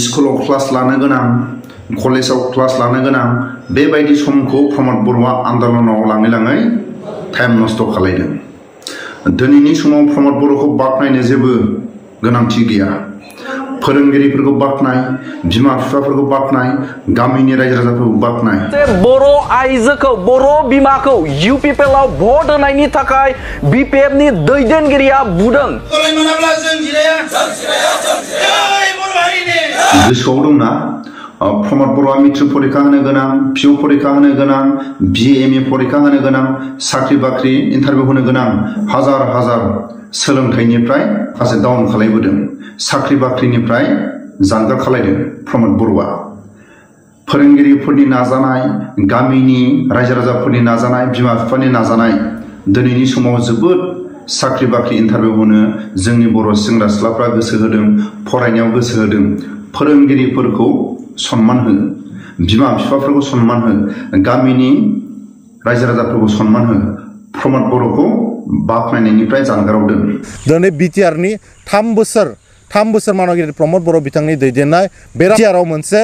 स्कुलाव क्लास लानो गोनां कलेजाव क्लास लानो गोनां बेबायदि समखौ प्रमद बर'आ आन्दलनाव लाङै टाइम नस्ट खालायदों। दिनैनि समाव प्रमद बर'खौ बाख्नायनो जेबो गोनांथि गैया। फोरोंगिरिफोरखौ बाख्नाय, बिमा बिफाफोरखौ बाख्नाय, गामिनि रायजो राजाफोरखौ बाख्नाय। बर' आइजोखौ बर' बिमाखौ इउपिपिएलआव भट होनायनि थाखाय बिपिएफनि दैदेनगिरिया बुदों। गोसोआव दंना प्रमद बर'आ मेट्रिक परीक्षा होनो गोनां, पिअ परीक्षा होनो गोनां, बिए एमए परीक्षा होनो गोनां, साख्रि बाख्रि इन्टारभिउ होनो गोनां हाजार हाजार सोलोंथाइनिफ्राय माखासे डाउन खालायबोदों। साख्रि बाख्रिनिफ्राय जानगार खालायदों प्रमद बर'आ। फोरोंगिरिफोरनि नाजानाय, गामिनि रायजो राजाफोरनि नाजानाय, बिमा बिफानि नाजानाय दिनैनि समाव जोबोद साख्रि बाख्रि इन्टारभिउ होनो जोंनि बर' सेंग्रा सिख्लाफ्रा गोसो होदों, फरायनायाव गोसो होदों। फोरोंगिरिफोरखौ सन्मान हो, बिमा बिफाफोरखौ सन्मान हो, गामिनि रायजो राजाफोरखौ सन्मान हो। प्रमद बर'खौ बाख्नायनायनिफ्राय जानगाराव दोन। दिनै बिटिआरनि 3 बोसोर मानगिरि प्रमद बर' बिथांनि दैदेननाय बे बिटिआरआव मोनसे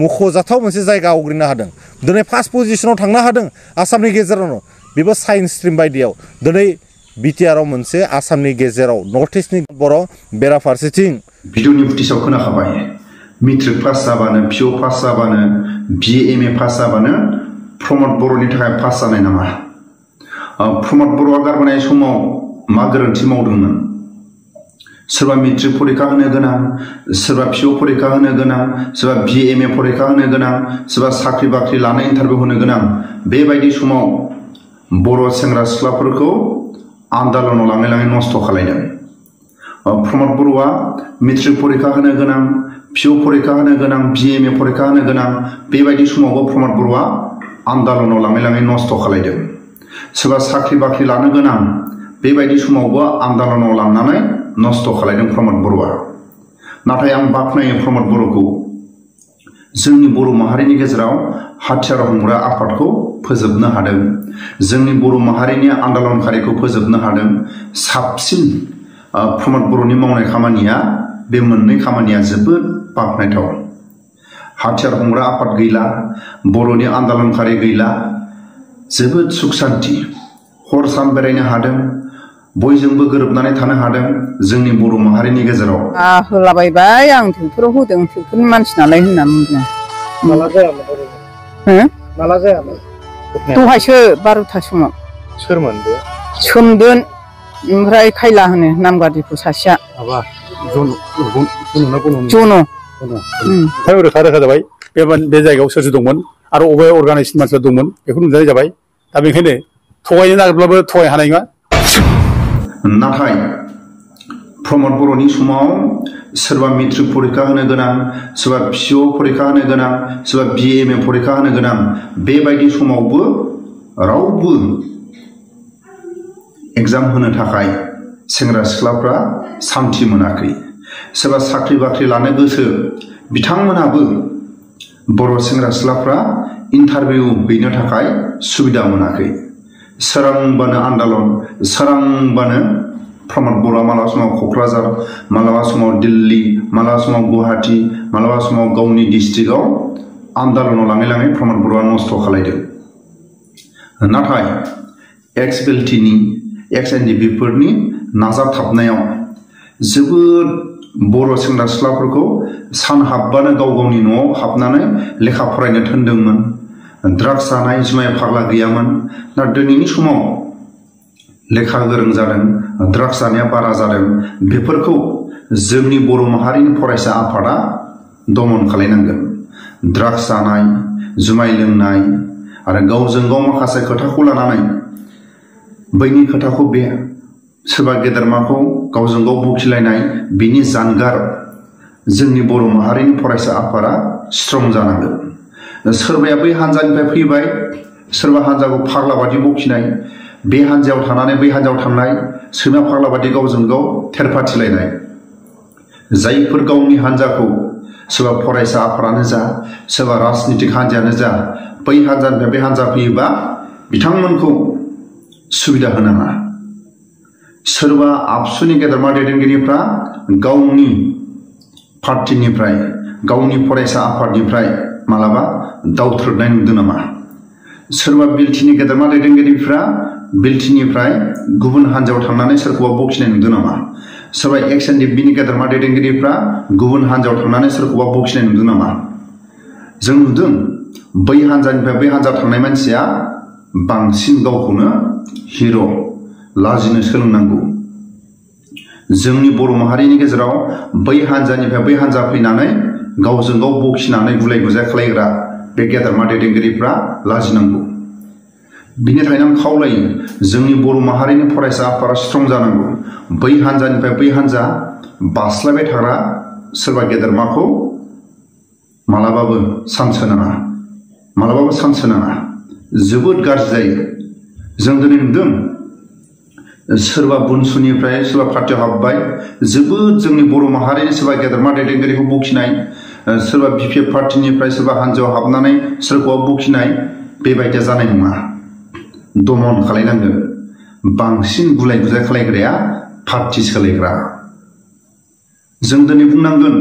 मख'जाथाव मोनसे जायगा आवग्रिनो हादों। दिनै फार्स्ट पजिशनाव थांनो हादों आसामनि गेजेरावनो, बेबो साइन्स स्ट्रिम बायदियाव। दिनै बिटिआरआव मोनसे आसामनि गेजेराव नर्थ इस्टनि बर' बेराफारसेथिं भिडिअनि फुटेजाव खोनाखाबाय मेट्रिक पास जाबानो, पिअ पास जाबानो, बिए एमए पास जाबानो प्रमद बर'नि थाखाय पास जानाय नामा? प्रमद बर'आ गारबोनाय समाव मा गोरोन्थि मावदोंमोन? सोरबा मेट्रिक परीक्षा होनो गोनां, सोरबा पिअ परीक्षा होनो गोनां, सोरबा बिए एमए परीक्षा होनो गोनां, सोरबा साख्रि बाख्रि लानो इन्टारभिउ होनो गोनां। बेबायदि समाव बर' सेंग्रा सिख्लाफोरखौ आन्दलनाव लाङै नस्ट खालायदों। प्रमद बर'आ मेट्रिक परीक्षा होनो गोनां, पिअ परीक्षा होनो गोनां, बिए एमए परीक्षा होनो गोनां। बेबायदि समावबो प्रमद बर'आ आन्दलनाव लाङै नस्ट खालायदों। सोरबा साख्रि बाख्रि लानो गोनां, बेबायदि समावबो आन्दलनाव लांनानै नस्ट खालायदों प्रमद बर'आ। नाथाय आं बाख्नायो प्रमद बर'खौ, जोंनि बर' माहारिनि गेजेराव हाथियार हमग्रा आफादखौ फोजोबनो हादों, जोंनि बर' माहारिनि आन्दलनकारिखौ फोजोबनो हादों। साबसिन प्रमद बर'नि मावनाय खामानिया बे मोननै खामानिया जोबोद बाख्नायथाव। हाथियार हमग्रा आफाद गैला, बर'नि आन्दलनकारि गैला, जोबोद सुख शान्ति हर सान बेरायनो हादों, बयजोंबो गोरोबनानै थानो हादों जोंनि बर' माहारिनि गेजेराव। होलाबायबाय आं ट्रेक्टराव होदों, ट्रेक्टरनि मानसि नालाय होनना बुंदों। माला जायामोन ओरैनो? माला जायामोन? दहायसो 12टा समाव। सोरमोन बे? सोमदोन ओमफ्राय खायला होनो नामगारिखौ सासेया। माबा जन'। रोखा जाबाय बे जायगायाव सोर दंमोन आरो अबे अर्गानाइजेसन मानसिफोर दंमोन बेखौ नुजानाय जाबाय। दा बेखायनो थगायनो नागिरब्लाबो थगाय हानाय नङा। नाथाय प्रमद बर'नि समाव सोरबा मेट्रिक परीक्षा होनो गोनां, सोरबा पिअ परीक्षा होनो गोनां, सोरबा बिए एमए परीक्षा होनो गोनां। बेबायदि समावबो रावबो एग्जाम होनो थाखाय सेंग्रा सिख्लाफ्रा सान्थि मोनाखै। सोरबा साख्रि बाख्रि लानो गोसो, बिथांमोनाबो बर' सेंग्रा सिख्लाफ्रा इन्टारभिउ हैनो थाखाय सुबिदा मोनाखै। सोरांबानो आन्दलन, सोरांबानो प्रमद बर'आ मालाबा समाव क'क्राझार, मालाबा समाव दिल्ली, मालाबा समाव गुवाहाटी, मालाबा समाव गावनि डिस्ट्रिक्टआव आन्दलनाव लाङै प्रमद बर'आ नस्ट खालायदों। नाथाय एक्स बेल्टिनि, एक्स एनडिपिफोरनि नाजाथाबनायाव जोबोद बर' सेंग्रा सिख्लाफोरखौ सान हाबबानो गाव गावनि न'आव हाबनानै लेखा फरायनो थिनदोंमोन। ड्राग्स जानाय, जुमाय फाग्ला गैयामोन। दा दिनैनि समाव लेखा गोरों जादों, ड्राग्स जानाया बारा जादों। बेफोरखौ जोंनि बर' माहारिनि फरायसा आफादा दमन खालायनांगोन। ड्राग्स जानाय, जुमाय लोंनाय आरो गावजों गाव माखासे खोथाखौ लानानै बैनि खोथाखौ बे सोरबा गेदेरमाखौ गावजों गाव बखिलायनाय, बिनि जानगार जोंनि बर' माहारिनि फरायसा आफादा स्ट्रं जानांगोन। सोरबाया बै हान्जानिफ्राय फैबाय, सोरबा हान्जाखौ फाग्ला बादि बखिनाय, बे हान्जायाव थानानै बै हान्जायाव थांनाय, सैमा फाग्ला बादि गावजों गाव थेरफाथिलायनाय। जायफोर गावनि हान्जाखौ सोरबा फरायसा आफादानो जा, सोरबा राजनितिक हान्जायानो जा, बै हान्जानिफ्राय बे हान्जा फैयोबा बिथांमोनखौ सुबिदा होनाङा। सोरबा आबसुनि गेदेरमा दैदेनगिरिफ्रा गावनि पार्टीनिफ्राय गावनि फरायसा आफादनिफ्राय मालाबा दावथ्रोदनाय नुदों नामा? सोरबा बिलटिनि गेदेरमा दैदेनगिरिफ्रा बिलटिनिफ्राय गुबुन हान्जायाव थांनानै सोरखौबा बखिनाय नुदों नामा? सोरबा XNDP-नि गेदेरमा दैदेनगिरिफ्रा गुबुन हान्जायाव थांनानै सोरखौबा बखिनाय नुदों नामा? जों नुदों बै हान्जानिफ्राय बै हान्जा थांनाय मानसिया बांसिन गावखौनो हिर' लाजिनो सोलोंनांगौ। जोंनि बर' माहारिनि गेजेराव बै हान्जानिफ्राय बै हान्जा फैनानै गावजों गाव बखिनानै गुलाय गुजाय खालायग्रा बे गेदेरमा दैदेनगिरिफ्रा लाजिनांगौ। बिनि थाखायनो आं खावलायो जोंनि बर' माहारिनि फरायसा आफादा स्ट्रं जानांगौ। बै हान्जानिफ्राय बै हान्जा बास्लायबाय थाग्रा सोरबा गेदेरमाखौ मालाबाबो सान्स होनो नाङा, मालाबाबो सान्स होनो नाङा। जोबोद गाज्रि जायो। जों दिनै नुदों सोरबा बुनसुनिफ्राय सोरबा पार्टियाव हाबबाय, जोबोद जोंनि बर' माहारिनि सोरबा गेदेरमा दैदेनगिरिखौ बखिनाय, सोरबा BPF पार्टीनिफ्राय सोरबा हान्जायाव हाबनानै सोरखौबा बखिनाय, बेबायदिया जानाय नङा। दमन खालायनांगोन। बांसिन गुलाय गुजाय खालायग्राया पार्टी सोलायग्रा। जों दिनै बुंनांगोन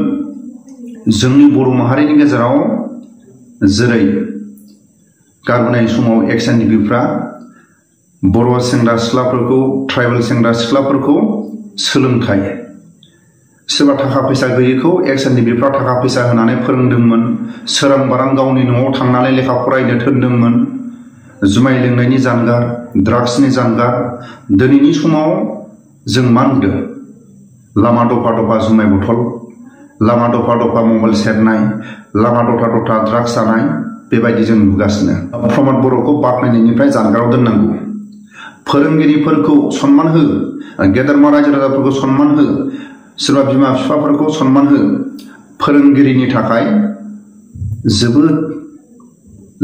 जोंनि बर' माहारिनि गेजेराव जेरै गारबोनाय समाव XNDP-फ्रा बर' सेंग्रा सिख्लाफोरखौ, ट्राइबेल सेंग्रा सिख्लाफोरखौ सोलोंथाइ, सोरबा थाखा फैसा गैयैखौ XNDP-फ्रा थाखा फैसा होनानै फोरोंदोंमोन, सोरां बारां गावनि न'आव थांनानै लेखा फरायनो थिनदोंमोन, जुमाय लोंनायनि जानगार, ड्राग्सनि जानगार। दिनैनि समाव जों मा नुदों? लामा दफा दफा जुमाय बथल, लामा दफा दफा मबाइल सेरनाय, लामा दफा दफा ड्राग्स जानाय, बेबायदि जों नुगासिनो। प्रमद बर'खौ बाख्नायनायनिफ्राय जानगाराव दोननांगौ। फोरोंगिरिफोरखौ सन्मान हो, गेदेरमा रायजो राजाफोरखौ सन्मान हो, सोरबा बिमा बिफाफोरखौ सन्मान हो। फोरोंगिरिनि थाखाय जोबोद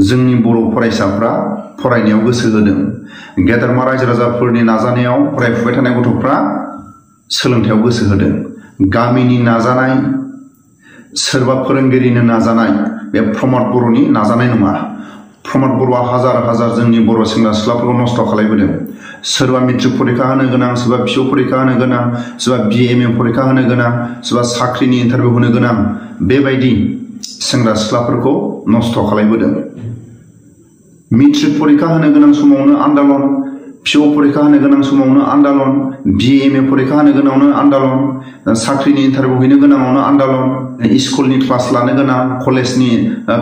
जोंनि बर' फरायसाफ्रा फरायनायाव गोसो होदों। गेदेरमा रायजो राजाफोरनि नाजानायाव फरायफुबाय थानाय गथ'फ्रा सोलोंथायाव गोसो होदों। गामिनि नाजानाय, सोरबा फोरोंगिरिनि नाजानाय, बे प्रमद बर'नि नाजानाय नङा। प्रमद बर'आ हाजार हाजार जोंनि बर' सेंग्रा सिख्लाफोरखौ नस्थ' खालायबोदों। सोरबा मेट्रिक परीक्षा होनो गोनां, सोरबा PO परीक्षा होनो गोनां, सोरबा BA/MA परीक्षा होनो गोनां, सोरबा साख्रिनि इन्टारभिउ होनो गोनां, बेबायदि सेंग्रा सिख्लाफोरखौ नस्थ' खालायबोदों। मेट्रिक परीक्षा होनो गोनां समावनो आन्दलन, PO परीक्षा होनो गोनां समावनो आन्दलन, BA/MA परीक्षा होनो गोनांआवनो आन्दलन, साख्रिनि इन्टारभिउ हैनो गोनांआवनो आन्दलन, स्कुलनि क्लास लानो गोनां, कलेजनि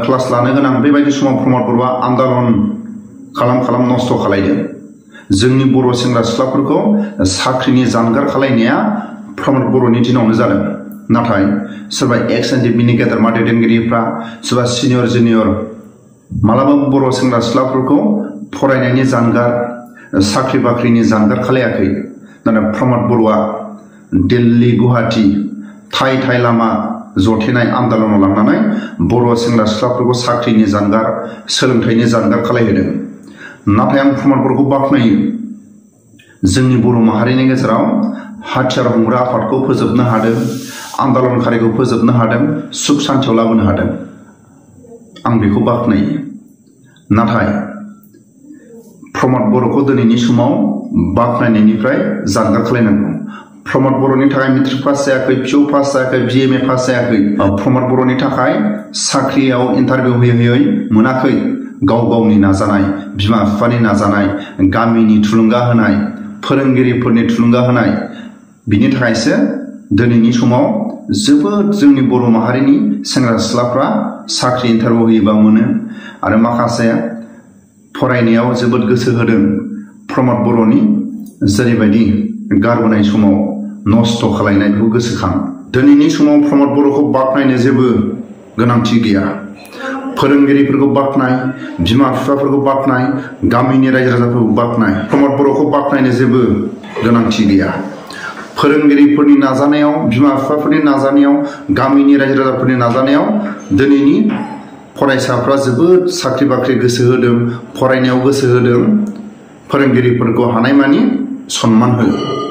क्लास लानो गोनां, बेबायदि समाव प्रमद बर'आ आन्दलन खालाम नस्थ' खालायदों। जोंनि बर' सेंग्रा सिख्लाफोरखौ साख्रिनि जानगार खालायनाया प्रमद बर'नि दिनावनो जादों। नाथाय सोरबा XNDP-नि गेदेरमा दैदेनगिरिफ्रा, सोरबा सिनियर जुनियर मालाबाबो बर' सेंग्रा सिख्लाफोरखौ फरायनायनि जानगार, साख्रि बाख्रिनि जानगार खालायाखै। नाथाय प्रमद बर'आ दिल्ली, गुवाहाटी थाय लामा जथेनाय आन्दलनाव लांनानै बर' सेंग्रा सिख्लाफोरखौ साख्रिनि जानगार, सोलोंथाइनि जानगार खालायहोदों। नाथाय आं प्रमद बर'खौ बाख्नायो। जोंनि बर' माहारिनि गेजेराव हाथियार हमग्रा आफादखौ फोजोबनो हादों, आन्दलनकारिखौ फोजोबनो हादों, सुख सान्थियाव लाबोनो हादों। आं बेखौ बाख्नायो। नाथाय प्रमद बर'खौ दिनैनि समाव बाख्नायनायनिफ्राय जानगार खालायनांगौ। प्रमद बर'नि थाखाय मेट्रिक पास जायाखै, PO पास जायाखै, BA/MA पास जायाखै। प्रमद बर'नि थाखाय साख्रियाव इन्टारभिउ होयै मोनाखै। गावनि नाजानाय, बिमा बिफानि नाजानाय, गामिनि थुलुंगा होनाय, फोरोंगिरिफोरनि थुलुंगा होनाय, बिनि थाखायसो दिनैनि समाव जोबोद जोंनि बर' माहारिनि सेंग्रा सिख्लाफ्रा साख्रि इन्टारभिउ होयोबा मोनो। आरो माखासे फरायनायाव जोबोद गोसो होदों। प्रमद बर'नि जेरैबायदि गारबोनाय समाव नस्थ' खालायनायखौ गोसोखां। दिनैनि समाव प्रमद बर'खौ बाख्नायनो जेबो गोनांथि गैया। फोरोंगिरिफोरखौ बाख्नाय, बिमा बिफाफोरखौ बाख्नाय, गामिनि रायजो राजाफोरखौ बाख्नाय। प्रमद बर'खौ बाख्नायनो जेबो गोनांथि गैया। फोरोंगिरिफोरनि नाजानायाव, बिमा बिफाफोरनि नाजानायाव, गामिनि रायजो राजाफोरनि नाजानायाव दिनैनि फरायसाफ्रा जोबोद साख्रि बाख्रि गोसो होदों, फरायनायाव गोसो होदों। फोरोंगिरिफोरखौ हानायमानि सन्मान हो।